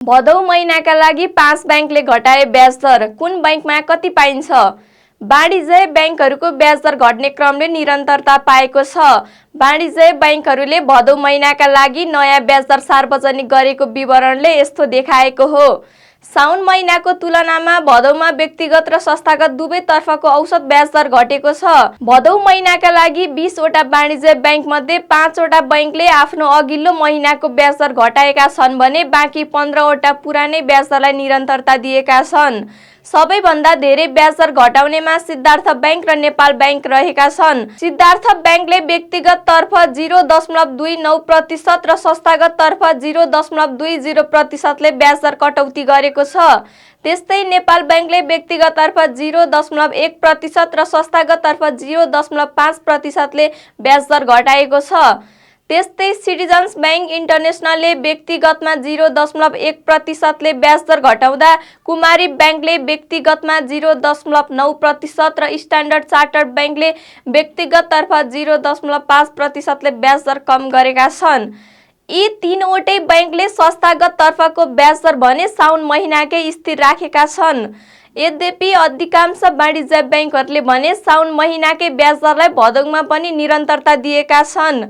भदौ महिनाका लागि 5 बैंकले घटाए ब्याज दर। कुन बैंकमा कति पाइन्छ? वाणिज्य बैंकहरूको ब्याज दर घट्ने क्रमले निरन्तरता पाएको छ। वाणिज्य बैंकहरूले भदौ महिनाका लागि नयाँ ब्याज दर सार्वजनिक गरेको विवरणले यस्तो देखाएको हो। साउन महिनाको तुलनामा भदौमा व्यक्तिगत र संस्थागत दुवैतर्फको औसत ब्याज दर घटेको छ। भदौ महिनाका लागि 20 वटा वाणिज्य बैंक मध्ये 5 वटा बैंकले आफ्नो अघिल्लो महिनाको ब्याज दर घटाएका छन् भने बाँकी 15 वटा पुरानै ब्याज दरलाई निरन्तरता दिएका छन्। सबैभन्दा धेरै ब्याज दर घटाउनेमा सिद्धार्थ बैंक र नेपाल बैंक रहेका छन्। सिद्धार्थ बैंकले व्यक्तिगत तर्फ 0.29% र संस्थागत तर्फ 0.20% ब्याज दर कटौती गरेको छ। त्यस्तै नेपाल बैंकले व्यक्तिगत तर्फ 0.1% र संस्थागत तर्फ 0.5% ब्याज दर घटाएको छ। त्यस्तै सिटिजन्स बैंक इन्टरनेसनलले व्यक्तिगतमा 0.1% ब्याज दर घटाउँदा कुमारी बैंकले व्यक्तिगतमा 0.9% र स्ट्यान्डर्ड चार्टर्ड बैंकले व्यक्तिगत तर्फ 0.5% ब्याज दर कम गरेका छन्। यी तीनवटै बैंकले संस्थागत तर्फको ब्याज दर भने साउन महिनाकै स्थिर राखेका छन्। यद्यपि अधिकांश वाणिज्य बैंकहरूले भने साउन महिनाकै ब्याज दरलाई भदौमा पनि निरन्तरता दिएका छन्।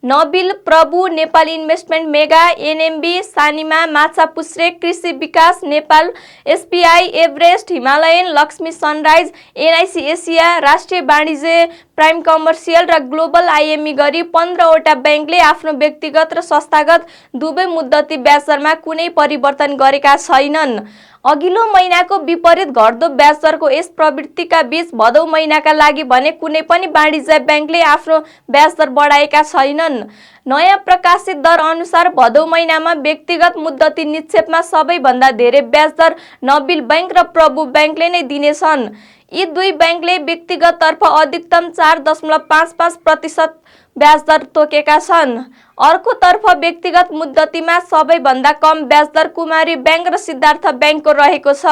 Nabil Prabhu, Nepal Investment Mega, NMB, Sanima, Machhapuchchhre, Krishi Bikas Nepal, SBI, Everest, Himalayan, Laxmi Sunrise, NIC Asia, Rastriya Banijya, Prime Commercial र ग्लोबल आइएमई गरी 15 वटा बैंकले आफ्नो व्यक्तिगत र संस्थागत दुवै मुद्दती ब्याज दरमा कुनै परिवर्तन गरेका छैनन्। अघिल्लो महिनाको विपरीत घट्दो ब्याज दरको यस प्रवृत्तिका बीच भदौ महिनाका लागि भने कुनै पनि वाणिज्य बैंकले आफ्नो ब्याज दर बढाएका छैनन्। नयाँ प्रकाशित दर अनुसार भदौ महिनामा व्यक्तिगत मुद्दती निक्षेपमा सबैभन्दा धेरै ब्याज दर नबिल बैंक र प्रभु बैंकले नै दिनेछन्। यी दुई बैंकले व्यक्तिगत तर्फ अधिकतम 4.55% ब्याज दर तोकेका छन्। अर्कोतर्फ व्यक्तिगत मुद्दतीमा सबैभन्दा कम ब्याज दर कुमारी बैंक र सिद्धार्थ बैंकको रहेको छ,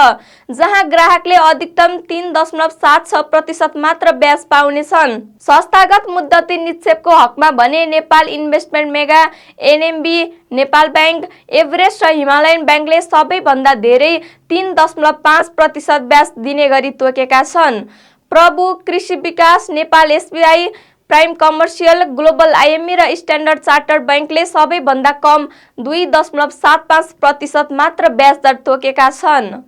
जहाँ ग्राहकले अधिकतम 3.76% मात्र ब्याज पाउनेछन्। संस्थागत मुद्दती निक्षेपको हकमा भने Nepal Investment Mega, NMB, Nepal bank, Everest र हिमालयन बैंकले सबैभन्दा धेरै 3.5% ब्याज दिने गरी तोकेका छन्। प्रभु, कृषि Bikas, Nepal SBI, prime commercial, global IME र स्ट्यान्डर्ड चार्टर्ड बैंकले सबैभन्दा कम 2.75% मात्र ब्याज दर तोकेका छन्।